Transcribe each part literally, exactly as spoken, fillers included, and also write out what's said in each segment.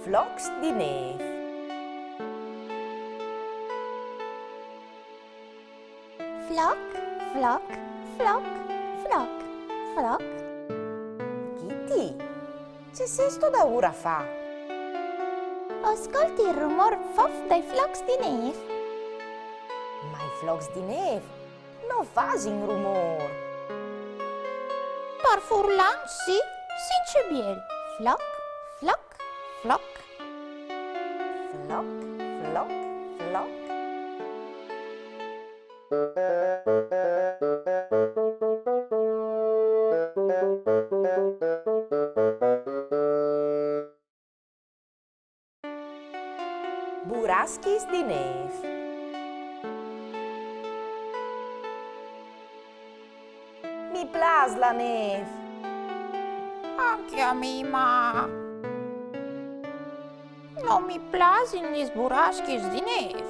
Flocs di nêf. Floc, floc, floc, floc, floc. Ghiti, ce sêstu daûr a fâ? O scolti il rumôr fof dai flocs di nêf. Ma i flocs di nêf no fasin rumôr. Par furlan sì, sint ce biel. Floc, floc, floc. Floc, floc, floc. Burascjis di nêf. Mi plâs la nêf. Ancje a mi, ma no mi plasin lis burascjis di nêf.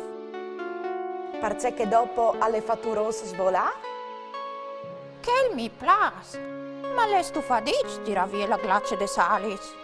Parcè che dopo al è faturôs svolâ? Chel mi plâs, ma al è stufadiç tirâ vie la glace des alis.